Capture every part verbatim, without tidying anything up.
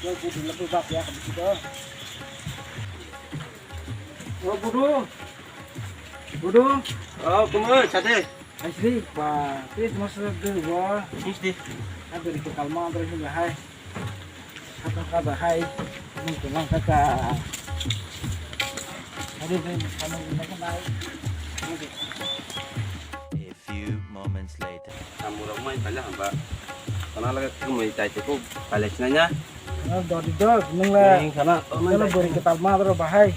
Yo, budu labu bak ya, budu. Yo, budu. Budu. Oh, kumui, sate. Asli, ba, please, mas de, wa. Please, di. Ada di kekal ma, ada di hai. Apa kabar hai? Mungkin lang kaka. Ada di sana, di sana, hai. A few moments later. Samurok mai paila hamba. Kana lagi kumui tai tu paila sinanya. Ah, dodi dog, nung la. Ini kana, oh, mai. Kalau beri kekal ma, ada bahai.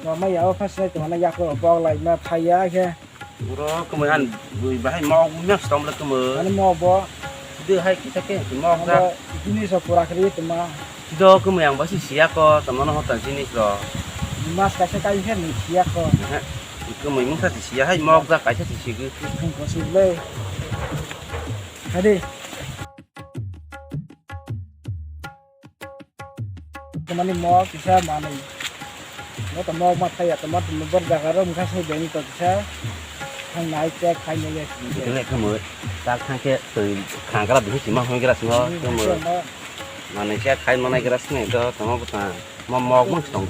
Mama ya, apa sih, teman ya, aku bok lai, ma, thaya, ya. Bro, kemai han bui bahai mok myak stom le kemai. Ani mok bo. De hai kisa ke mok ja. Abo jinis rok pura khri tuma. Sido kemai ang basi siya ko, teman hotan jinis rok. Mas kaisa kai khe ni siya ko. Kemai mungsa si siya hai mok ja kaisa si sigi. Thung ko si le. Hadi. Tamani mok kisa manwi. Mo to mok ma thaya, tama to mo bor jaga ro mokha sai beni to kisa. Thang nai chek khai nai ya. Kele khamwi tak thang khe twi khang gra bihi sima hoi gra sino khamwi. Manwi chek khai manai gra sini to tama bwtang. Mo mok mung tong.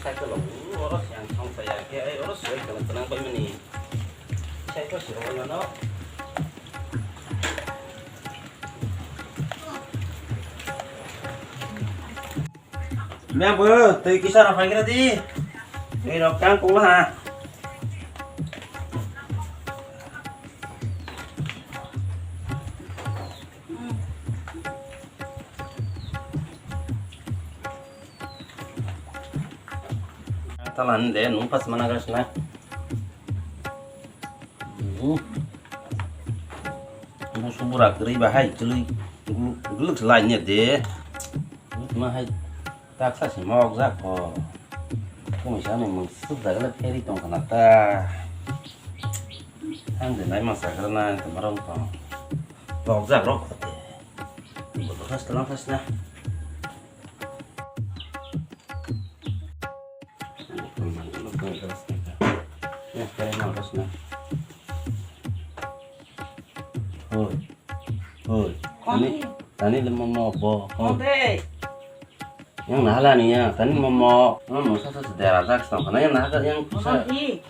Cycle o, oro yang song saya ke, ai, oro soi kana tenang pai mani. Cycle siro mano. Meng bo, twi kisa rok phai gra di. Twi rok kang kung ha. Talan de nung pas mana gas na. Hmm. Bu subura kri bahai tuli guluk lai ne de. Ma hai. Taksa si mok jak ko. Kung sa ni mung suk jak le pheri tong kana ta. Ang de nai ma sa kana na ta marong tong. Mok jak rok ko te. Bo to khas talang khas na. Ya, kare na khas na. Hoi. Hoi. Tani, tani le momo bo. Hoi. Yang nahala ni ya, tani momo. Momo sa sa dera jak song kana yang nahala yang sa.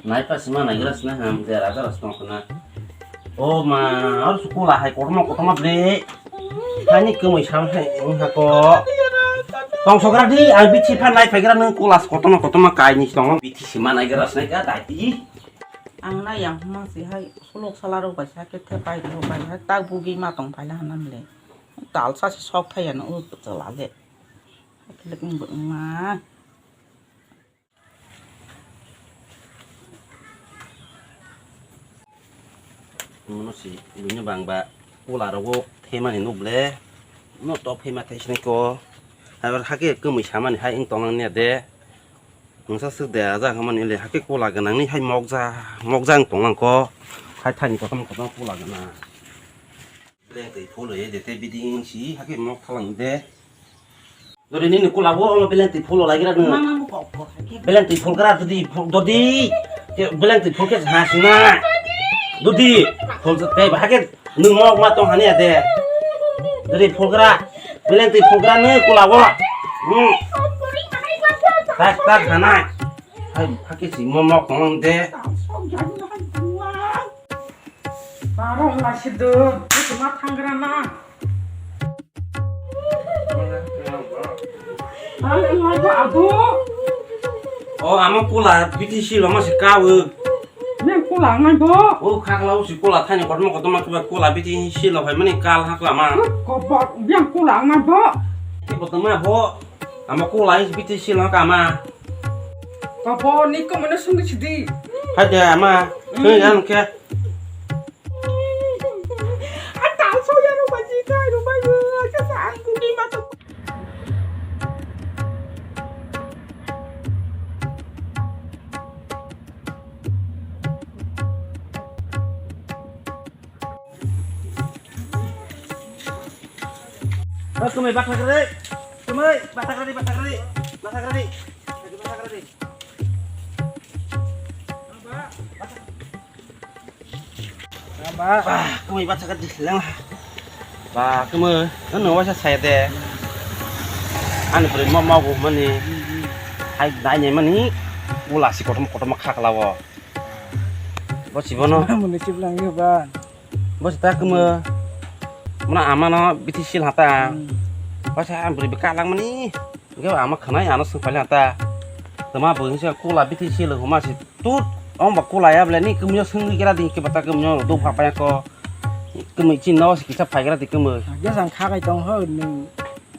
Nai pa sima nai gras na ham dera jak song kana. O ma, ar su kula hai kotorma kotorma ble. Hani kemui sam hai wng hako. Tong sogra di, ang bithi phan nai phaigra nung kula kotorma kotorma kai ni song. Bithi sima nai gras nai ka dai ti. Ang nai yang mang si hai. Suluk sala rok bai sa khe thepai rok bai sa tak bugi ma tong phaila hwnna mle. Tal sa se sok thai ano o chwla le. Hakhe le wng bo wng ma. Mono si bini bang ba kula rogo themani nuk le. No top thema thai sinai ko. Habar hakhe kemui samani hai wng tong nang nia de. Mungsa swk de ajak hamani le hakhe kola gwnangni hai mokja, mokja wng tong lang ko. Hai thani kotom kotom kola gwnang. Beleng twi pholo ye de te biding si hakhe mok thalang de. Dori nini kola bo omo beleng twi pholo lai gra nung. Mama mo kok kok hakhe. Beleng twi phol gra dodi, dodi. Beleng twi phol khe ha sina. Dodi. Phol te ba hakhe. Nung mok ma tong hania de. Dori phogra. Beleng twi phogra nung kula bo. Hmm. Tak tak hanai. Hai hakhe si mo mok tong de. Aro la sido, ma thangra na. Ang ngai bo abo. O, amo kula B T C loma se kawo. Yang kula ngai bo. O, khakla o si kula thani kotorma kotorma kiba kula B T C lo hai mani kal hakla ma. Ko bo, yang kula ngai bo. Ki bo tama bo. Amo kula is B T C lo kama. Ko bo ni ko mane sung sidi. Hai de ama. Sung yang ke. Kumui bathakri, kumui bathakri, bathakri, bathakri, bathakri. Ba, kumui bathakri lang. Ba, kumui, ano waisa saya de. Ani bwrwi ma mago mani. Hai dai nai mani. Ula si kotom kotom kha kala o. Bo si bono. Muni chip lang yo ba. Bo si ta kumui. Muna ama no bithi sil hata. Hmm. Waisa ani bwrwi bika lang mani. Ge ama khanai ano sung pali hata. Tama bo hinsa kula bithi sil huma si. Tut, ong ba kula ya ble ni kumui sung ni kira di ke bata kumui do pha pa ko. Kumui chin no si kisa phai kira di kumui. Ge sang kha kai tong ho ni.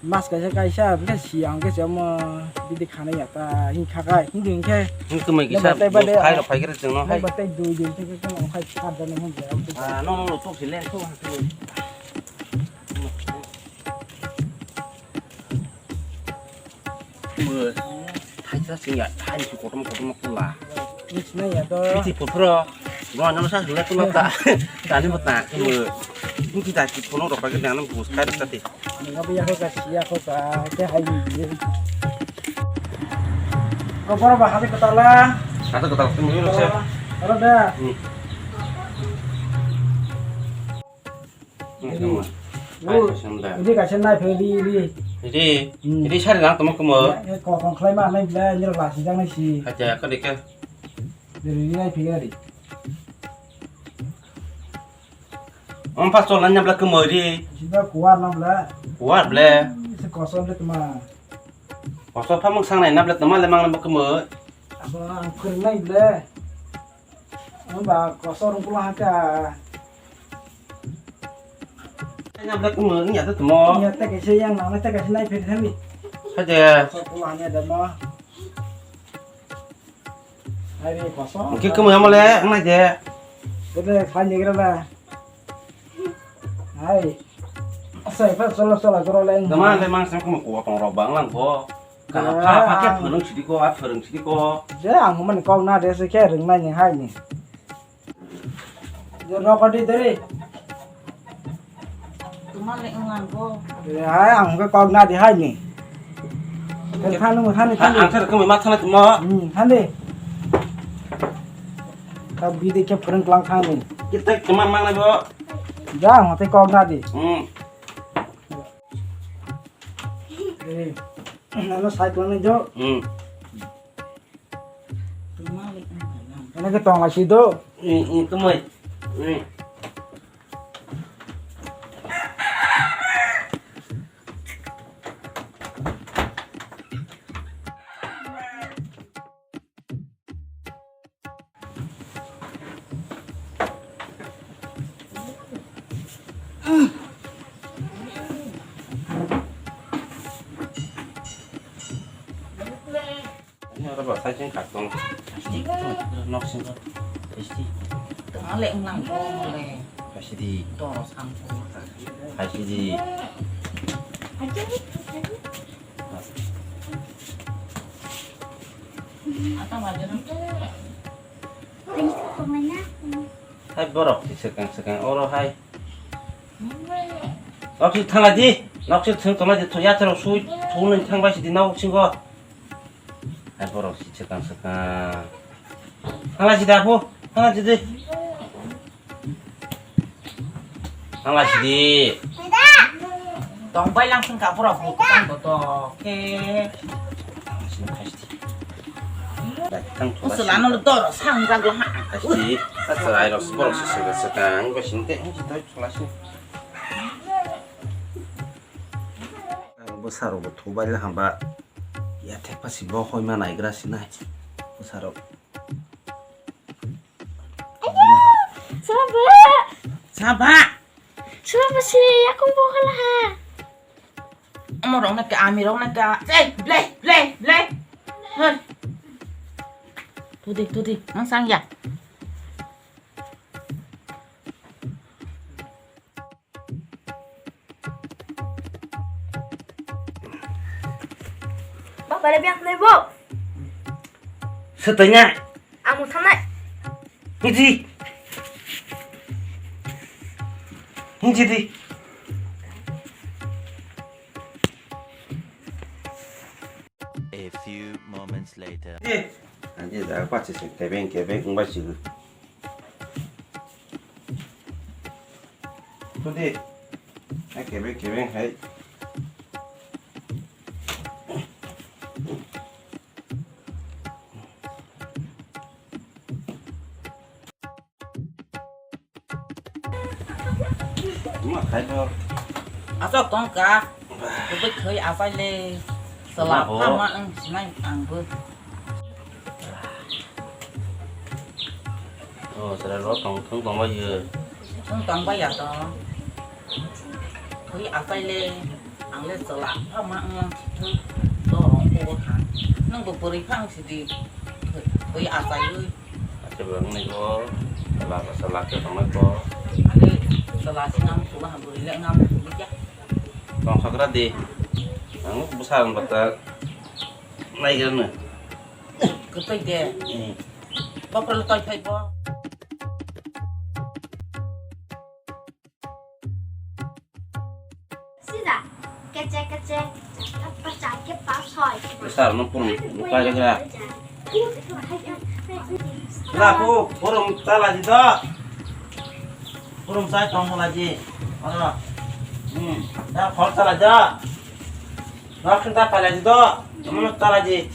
Mas kaisa kaisa, bwkhe si ang khe se omo bidi khanai ya ta, hing kha kai, hing ding khe. Hing twmai kisa, bwsai rok phai khe chwng no hai. Bwsai dui din khe khe omo khai sat jani hwn jai. Ah, no, no, no, tok si leng, tok si leng. Thaisa sing ya, thai su kotom kotom kula. Ni sinai ya to. Biti puthro, no, no, sa hule kula ta. Tani mo ta, mo. Ni kita ki phono rok ka nang bus khai ta ti. Nang abi ya ka si ya ka ke hai ni. Ko bor ba hale kata la. Kata kata tu mo lo se. Ora da. Hmm. Ini kaisa nai phai ri ri. Ri. Hmm. Ri sari lang tamo kumo. Ko kon khlai ma nai bla ni la si jang nai si. Acha ka dikha. Ri ri nai phai ri. Om pas chol nai bla kumo ri. Siba kuar na bla. Kuar ble. Se kosol le tma. Kosol phamung sang nai na bla tma le mang na kumo. Abo ang phwrwng nai ble. Hwnba kosor wng pulo hakha. Nya bla kumo, nya to tmo. Nya ta kaisa yang nang ta kaisa nai phir thani. Haje. Kosor pulo hanya da mo. Hai re kosor. Oke kumo ya mole, ang nai je. Bole khai ni gra la. Hai. Sai fa solo solo gro le. Dama le mang sang kumo ko tong ro bang lang ko. Kana pha pha khe phwrwng sidi ko, a phwrwng sidi ko. Je ang mani kok na de se khe rwng nai ni hai ni. Je rokodi deri. Tuma le wng lang ko. Je hai ang khe kok na di hai ni. Thani thani thani. Ang khe rwkhe ma thana tuma. Hmm, thani. Ta bidi khe phwrwng klang thani. Kitai tuma mang nai bo. Ja ang te kok na di. Hmm. Eh, ano cycle ni jo. Hmm. Ano ke tong asi do. Hmm, hmm, tumai. Hmm. Ini oro bo sai sing kak tong. Nok sing ko. Pasti. Tong ale ulang ko le. Pasti di. Doro sang ko. Pasti di. Hai borok si swkang swkang oro hai. Nok si thangla di. Nok si thung tongla di. Yathero sui thung nung thang bai si di nok singo. Hai borok si swkang swkang. Thangla si da phu. Thangla si di. Thangla sidi. Tong bai lang sing ka borok bu kutang boto ke. Thangla sidi khai sidi. Thang thangla sidi. Usulano lo doro sang jaglo ha. Khai sidi. Sasa ai rok borok si sega sega ang bai sini te ang si doi thangla sidi. Ang bwsa rok bo thubai la hamba. Ya thekpa si bo hoi ma naigra sinai. Bwsa rok. Saba. Saba. Saba si yakung bo hala ha. Amo rok na ka, ami rok na ka. Ei, ble, ble, ble. Hoi. Tudi, tudi, nang sang ya. Bapare biang nai bo. Setanya. Amu thanai. Hiji. Hiji di. A few moments later. Di. Ani da pa se kebeng kebeng wng bai si. Tu di. Ai kebeng kebeng hai. Ma khai do. Asok tong ka. Kubui khai asai le. Sela pha ma ang sinai ang bu. Oh, sela lo tong thung tong ba ye. Thung tong ba ya to. Twi achaile, ang le chwla phama wng to rong bo kha. Nwng bo bwrwi phang sidi twi achaiwi. Acha bwrwng ni bo chwla chwla khe tongnai bo. Ale chwla singam chwla bwrwi le ngam chwla kya. Tong sakra di. Ang bwsa ang bata nai gana. Kwtwi de. Hmm. Bokol toi phai bo. Sida, kece kece, pecah ke pasoi. Besar no pun, buka jaga. Laku, burung tala di do. Burung sai tong tala di. Ano, hmm, dah khol tala di. Dah kenta tala di do. Temen tala di.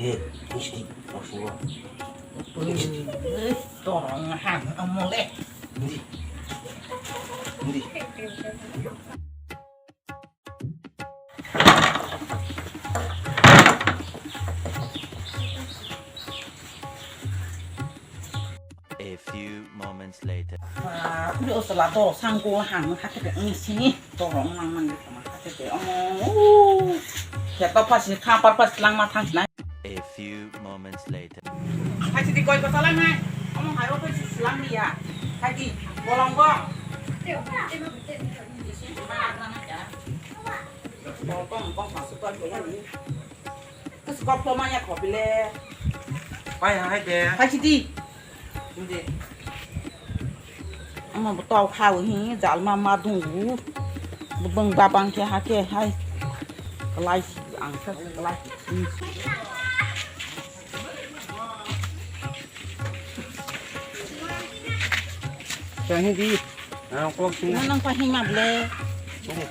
Eh, mesti, mesti. Torong hang amole. Ndi. Ndi. A few moments later. Ah, kuli osla to sangko hang hakete isi. Torong mang mang kama hakete. Oh. Kheto pasi khapar pasi langma thang sinai. A few moments later. Phaisidi koi bwsa langnai. Omo hai o phaisi silang liya. Phaidi, bolongo. Bolong, bolong, masuk koi bwsa ni. Kus kop lo manya kho bile. Pai hai de. Phaisidi. Hindi. Ama bwtao khawi hi jalma ma dungu. Bwbwng babang khe ha khe hai. Kalai ang sa kalai. Kya hi di? Ang kok sini. Nang pa hi ma ble. Sini.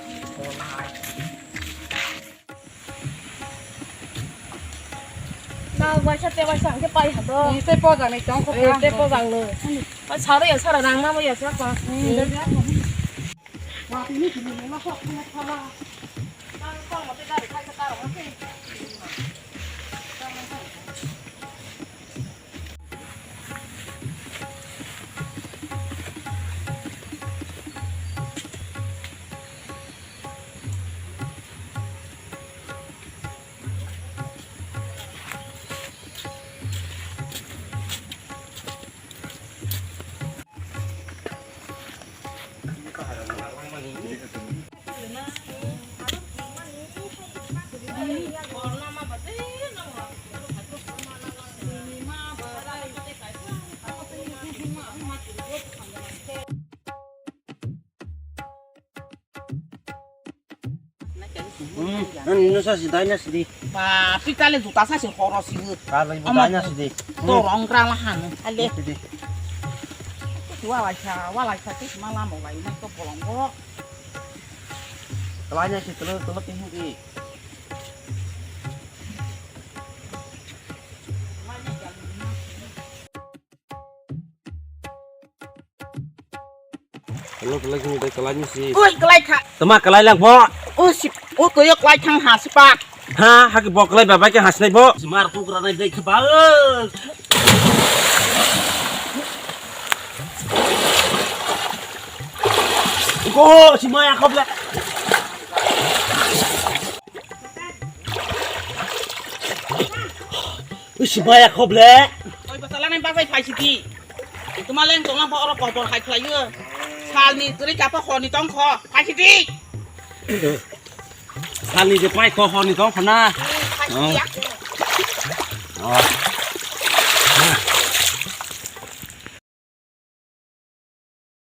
Ba, waisa te waisa ang khe pai ha do. Ni tei pojak ni tong kho. Eh, tei pojak no. Ai sara ya sara rang ma ya sa pa. Hmm. Hmm, ani no sa si dai na si di. Ba, twi kale juta sa si horo si. Kale juta na si di. To rong gra la han. Ale. Si di. Wa lai sa, wa lai sa ti ma la mo lai na to bolong go. Kala na si tolo tolo ti hi. Hello, kalai sini dai kalai ni si. Oi, kalai kha. Tama kalai lang bo. O si, o toyo kalai thang ha si pa. Ha, ha ki bo kalai babai ke hasnai bo. Smar tu kra nai dai khe ba. Go, si maya khop le. Usi maya khop le. Oi, bwsa lanai bagwi phai sidi. Tuma leng tongna pho oro kobor hai khlaiyo. Salni turi kapa honi tong kho. Phai sidi. Salni je pai kho honi tong kho na. Phai sidi. Oh.